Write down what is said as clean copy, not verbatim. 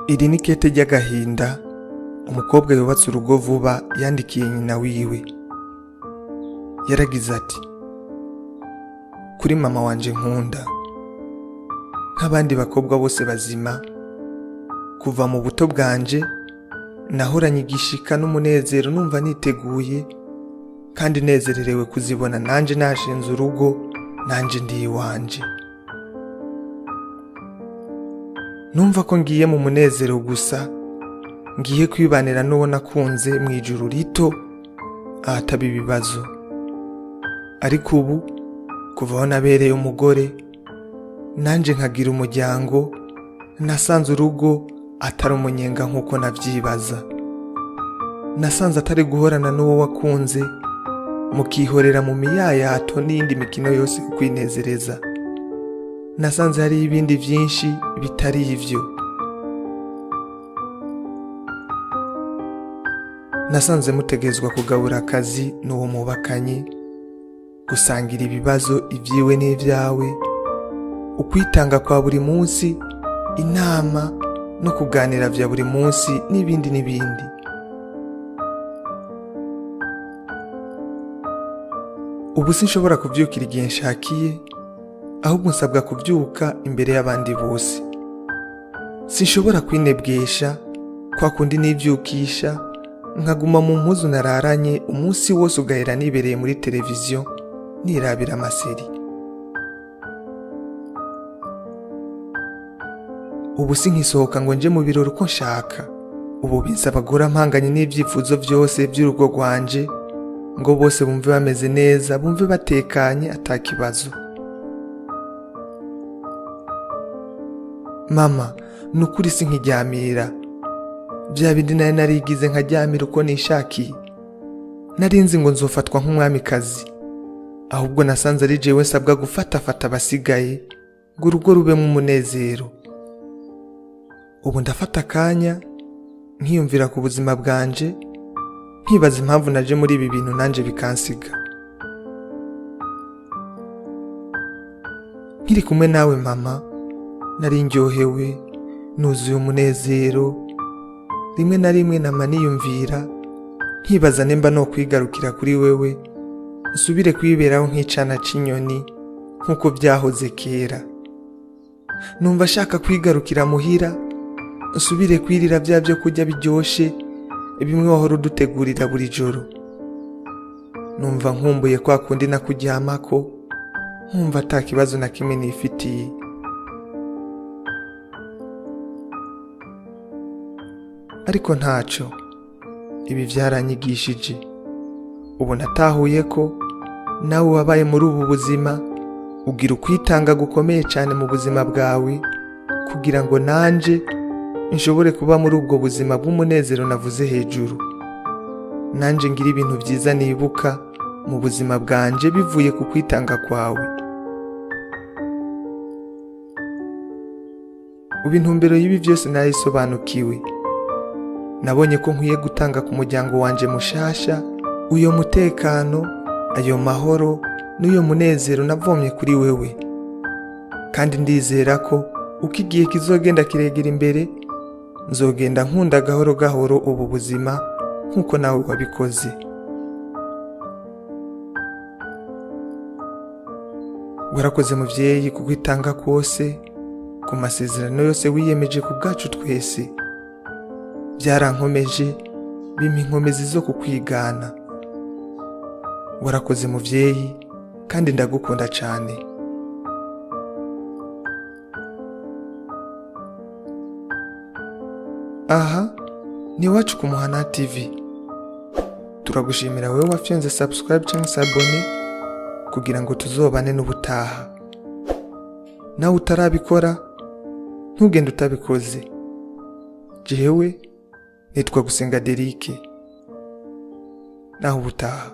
Iri ni kete ry'agahinda umukobwa yubatse urugo vuba yandikiye nyina wiwe. Yaragize ati: "Kuri mama wanje nkunda, nk'abandi bakobwa bose bazima, kuva mu buto bwanje nahoranye igishika n'umunezero, numva niteguye kandi nezererewe kuzibona nanje nashinze urugo, nanje ndi iwanje. Numva ko ngiye mu munezero gusa, ngiye kwibanira n'uwo nakunze mu ijuru rito ahataba ibibazo. Ariko ubu kuva aho nabereye umugore nanje nkagira umuryango, nasanze urugo atari umunyenga nk'uko navyibaza. Nasanze atari guhorana n'uwo wakunze mukihorera mu miyayato n'iyindi mikino yose yo kwinezereza. Nasanze hari ibindi vyinshi bitari ivyo. Nasanze mutegerezwa kugabura akazi n'uwo mubakanye, gusangira ibibazo ibyiwe n'ibyawe, ukwitanga kwa buri munsi, inama no kuganira vya buri munsi n'ibindi n'ibindi. Ubu sinshobora kuvyukira igihe nshakiye, ahubwo nsabwa kuvyuka imbere y'abandi bose. Sinshobora kwinebwesha kwa kundi nivyukisha nkaguma mu mpuzu nararanye umunsi wose ugahera nibereye muri televiziyo nirabira amaseri. Ubu sinkisohoka ngo nje mu birori uko nshaka. Ubu binsaba guhora mpanganye n'ivyifuzo vyose vy'urugo rwanje ngo bose bumve bameze neza, bumve batekanye ata kibazo. Mama, nukuri sinkiryamira. Vya bindi nari narigize nkaryamira uko nishakiye. Nari nzi ngo nzofatwa nk'umwamikazi, ahubwo nasanze ari jewe nsabwa gufatafata abasigaye ngo urugo rubemwo umunezero. Ubu ndafata akanya nkiyumvira ku buzima bwanje, nkibaza impamvu naje muri ibi bintu nanje bikansiga. Nkiri kumwe nawe mama, nari ndyohewe, nuzuye umunezero. Rimwe na rimwe nama niyumvira nkibaza nimba no kwigarukira kuri wewe, nsubire kwiberaho nk'icana c'inyoni nk'uko byahoze kera. Numva ashaka kwigarukira muhira, nsubire kwirira bya byo kurya biryoshe bimwe wahora udutegurira buri joro. Numva nkumbuye kwa kundi nakuryamako, nkumva ata kibazo na kimwe nifitiye. Ariko ntaco, ibi vyaranyigishije. Ubu natahuye ko nawe wabaye muri ubu buzima ugira ukwitanga gukomeye cyane mu buzima bwawe kugira ngo nanje nshobore kuba muri ubwo buzima bw'umunezero navuze hejuru. Nanje ngira ibintu vyiza nibuka mu buzima bwanje bivuye ku kwitanga kwawe. Ubu intumbero y'ibi vyose narayisobanukiwe. Nabonye ko nkwiye gutanga ku muryango wanje mushasha uyo mutekano, ayo mahoro n'uyo munezero navomye kuri wewe. Kandi ndizera ko uko igihe kizogenda kiregera imbere, nzogenda nkunda gahoro gahoro ubu buzima nk'uko nawe wabikoze. Warakoze muvyeyi kukwitanga kwose, ku masezerano yose wiyemeje ku bwacu twese. Byarankomeje, bimpa inkomezi zo kukwigana. Warakoze muvyeyi, kandi ndagukunda cane. Aha ni iwacu ku Muhana TV. Turagushimira wewe wafyonze subscribe canke s'abonner kugira ngo tuzobane n'ubutaha. Nawe utarabikora, ntugende utabikoze. Jewe nitwa Gusenga Derike. Naho ubutaha.